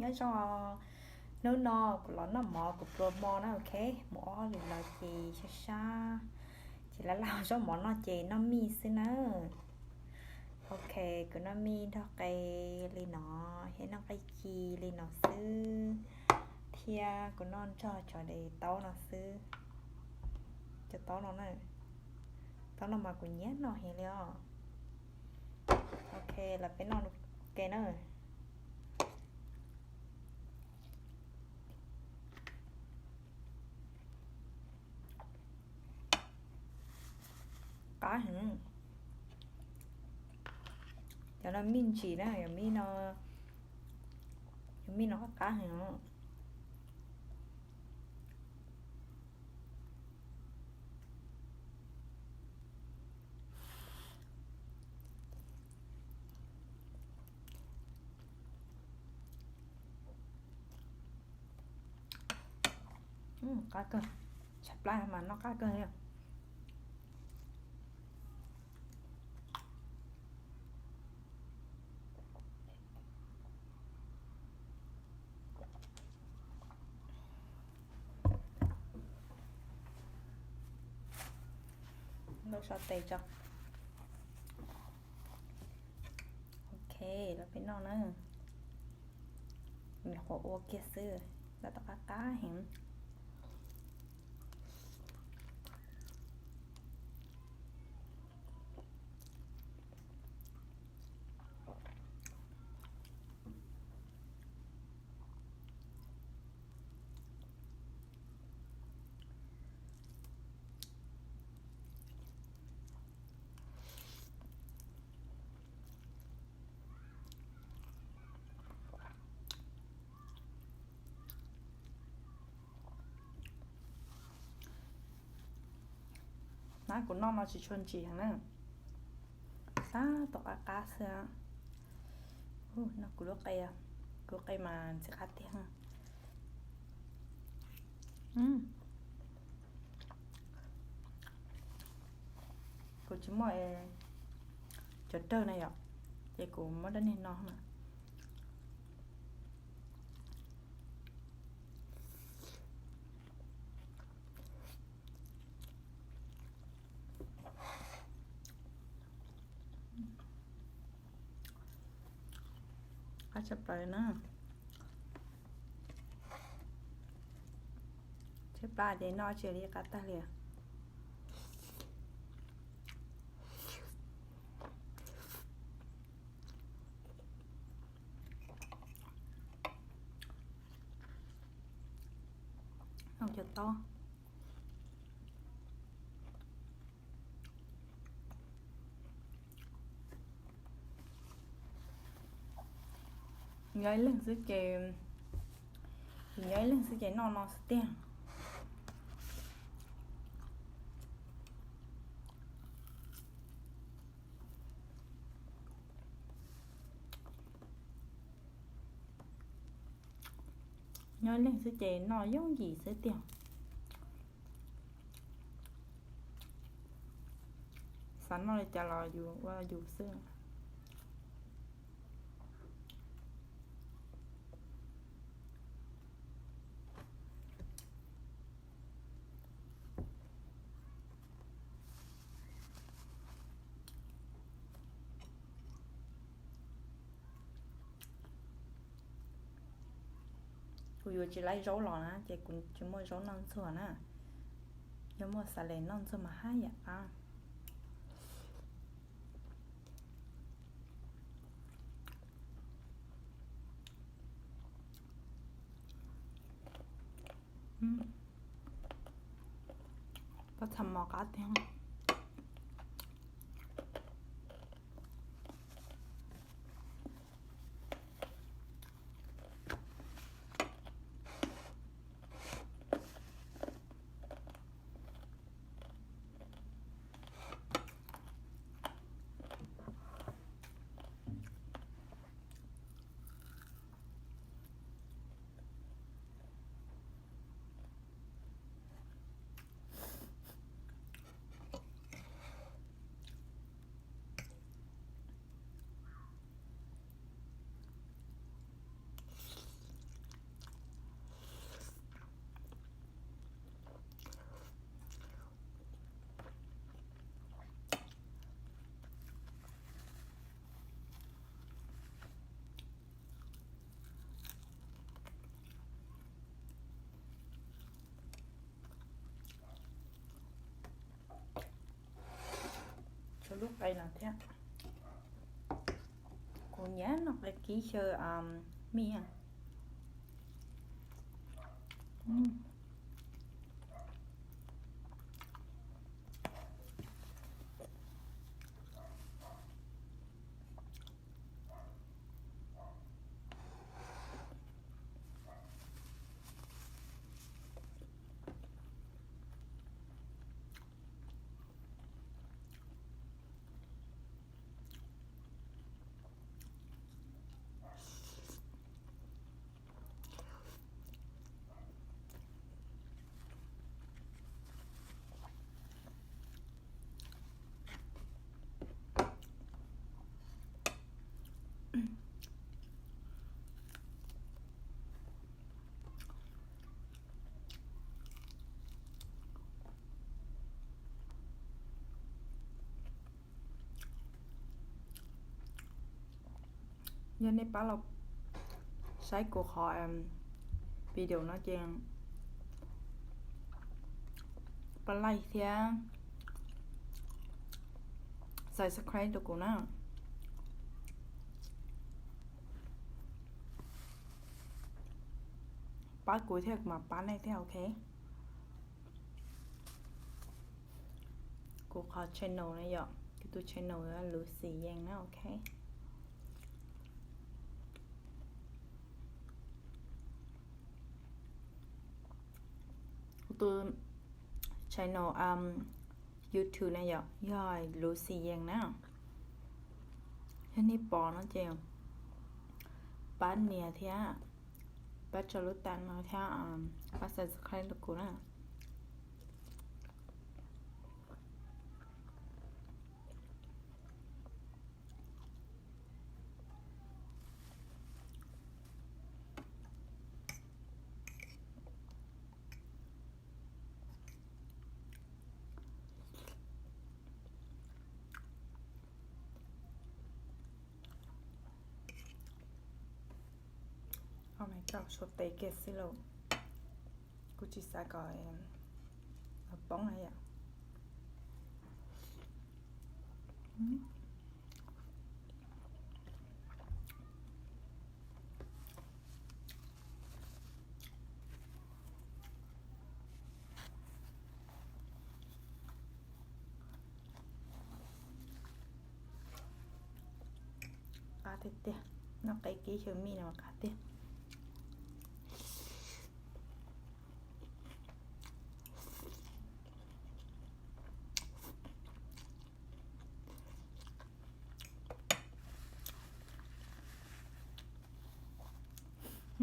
Nyob zoo, hnub no kuv los noj mov kuv pluas hmo na, ok, mus ua hauj lwm los ces sab sab ces laj laj zaub mov noj ces noj mij xwb na. Ok, kuv noj mij nrog qe li no, thiab noj qe ci li no xwb, thiab kuv noj nrog cov daim taub no xwb. Cov taub no na, taub no mas kuv nyiam noj heev li os. Ok, los peb noj ua ke na. Qab heev. Cov no mij ntsim na, cov mij no, cov mij no qab qab heev. Qab kawg, tshaib plab mas noj qab kawg li. Ntau so tes tso. Ok, los peb noj na. Nyuam qhuav ua kiag xwb, tab tom qab qab heev. Nab kuv noj no tsis tshua ntsim heev na, tab tom qab qab xwb. Noj kuv lub qe, kuv lub qe mas ntxim qab tiag. Kuv tsis muaj cov dawj na yom, ces kuv muab dab niag no na. Qab tshaj plaws na. Tshaib plab ces noj tsis li qab tag li. Cov taub. Nyob ib leeg xwb ces, nyob ib leeg xwb ces noj no xwb tiag. Nyob ib leeg xwb ces noj yooj yim xwb tiag. Xav noj li cas los yus ua yus xwb. Kuv yuav tsis laib zaub los na ces kuv tsis muaj zaub noj ntxuag na. Yog muaj xav les noj ntxuag mas haj yam qab. Pob txha mos qab tiag. no thiab. Kuv nyiam noj qe kib xyaw mij. Yog nej pab los saib kuv qhov video no ces pab like thiab subscribe rau kuv na. Pab kuv thiab kuv mam pab nej thiab, ok. Kuv qhov channel na yom, kuv tus channel Lucy Yeej na, ok. Kuv tus channel YouTube na yom, yog Lucy Yeej na. Yog nej pom no ces pab nias thiab pab tso lub tam no thiab pab subscribe rau kuv na. Oh my god, suav tes kiag xwb lauj. Kuv tsis xav kom poob na yom. Qab tiag tiag, noj qe kib xyaw mij no qab tiag.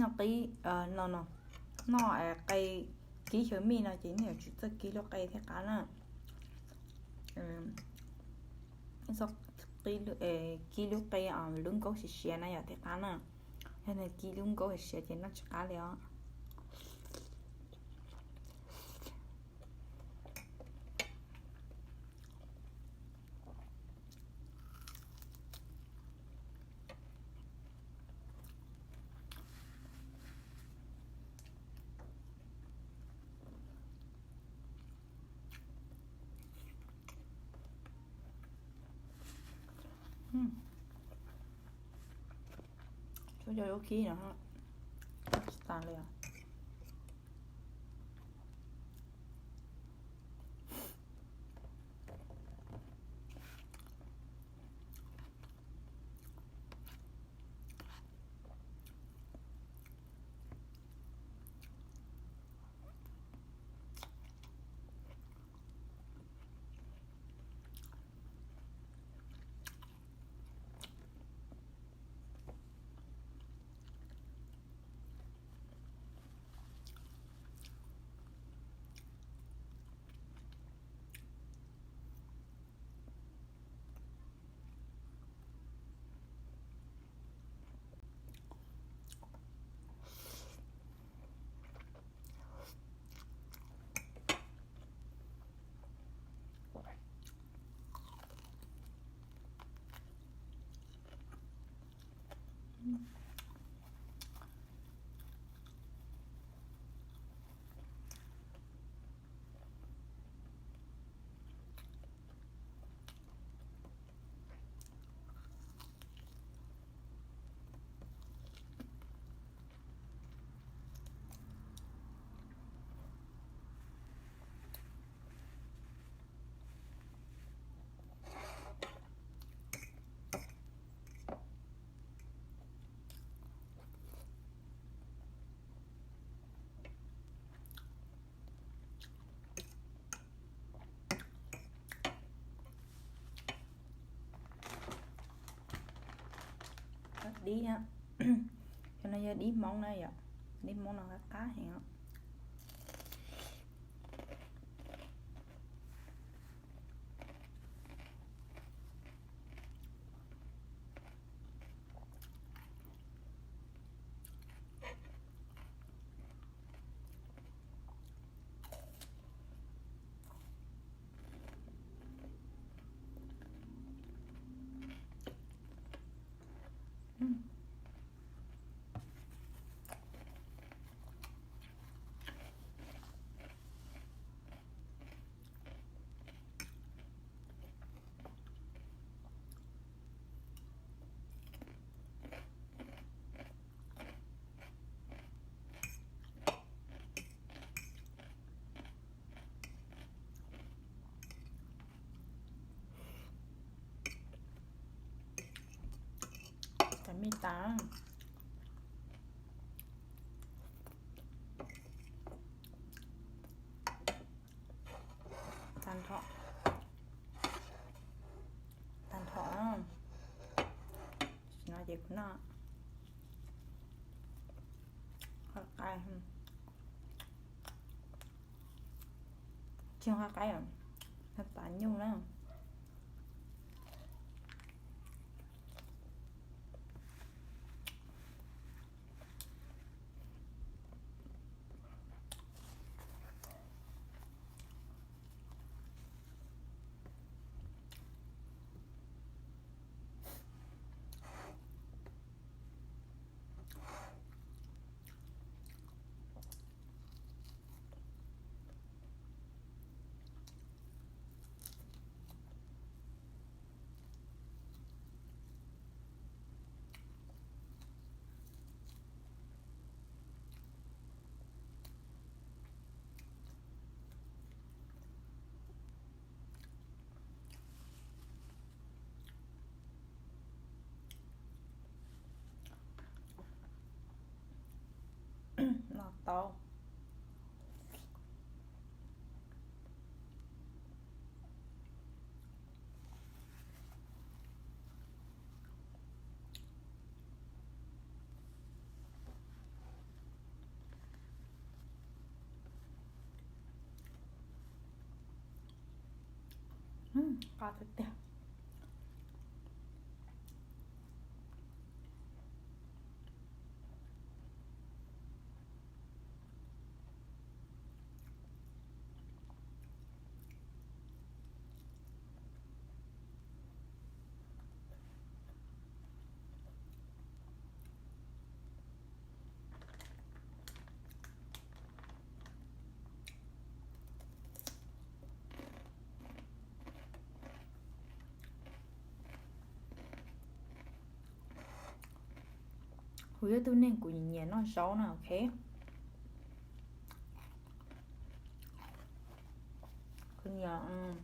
Noj qib, no no, noj qe kib xyaw mij no ces nej yuav tsum txawj kib lub qe thiaj qab na. Kib lub qe, lub nkaub siav siav na yom thiaj qab na. Yog nws kib lub nkaub siav ces noj tsis qab li os. Tsuas yog lub kib no tsis tas li os. Dib, cov no yog dib Hmoob na yom, dib Hmoob no qab qab heev os. Cov me tas, tag nrho, tag nrho. Tam sim no ces kuv noj qab qab, tsis qab qab, noj tas nyuj na. No tau. Qab tiag tiag. Kuv yog tug neeg kuv nyiam noj zaub na, ok. Kuv nyiam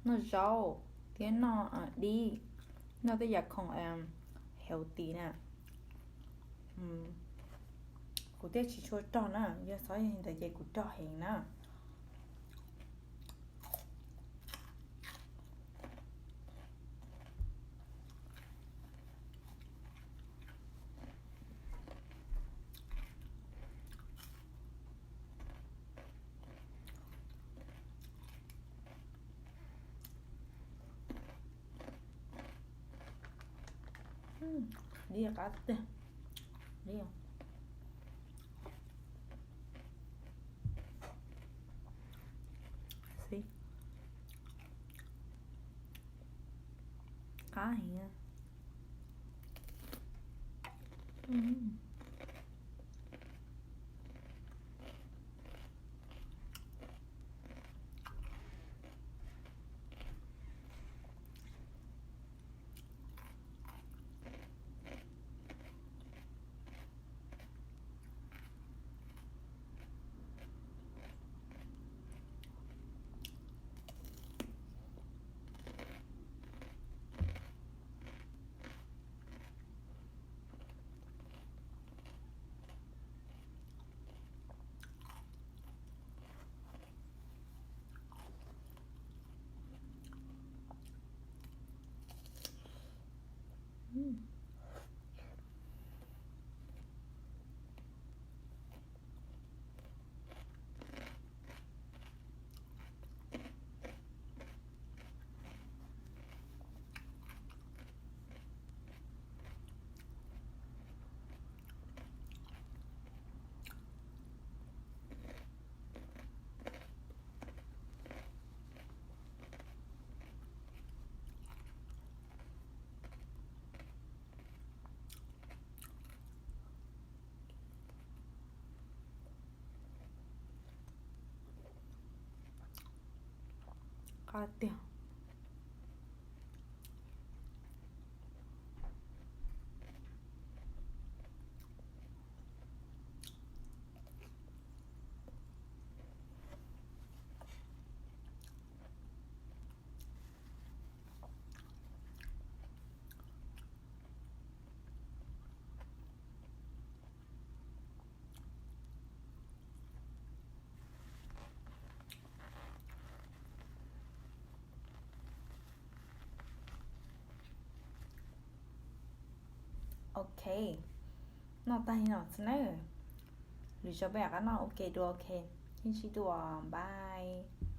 noj zaub thiab noj dib, noj tej yam khoom healthy na. Kuv thiaj tsis tshua rog na, yog txhob yog li ntawd ces kuv rog heev na. Dib qab tiag. Dib, qab heev. Tiag. Ok, noj tag li no xwb na. Lwm zaus peb rov qab noj ua ke dua, ok. Yeej sib ntsib dua, bye.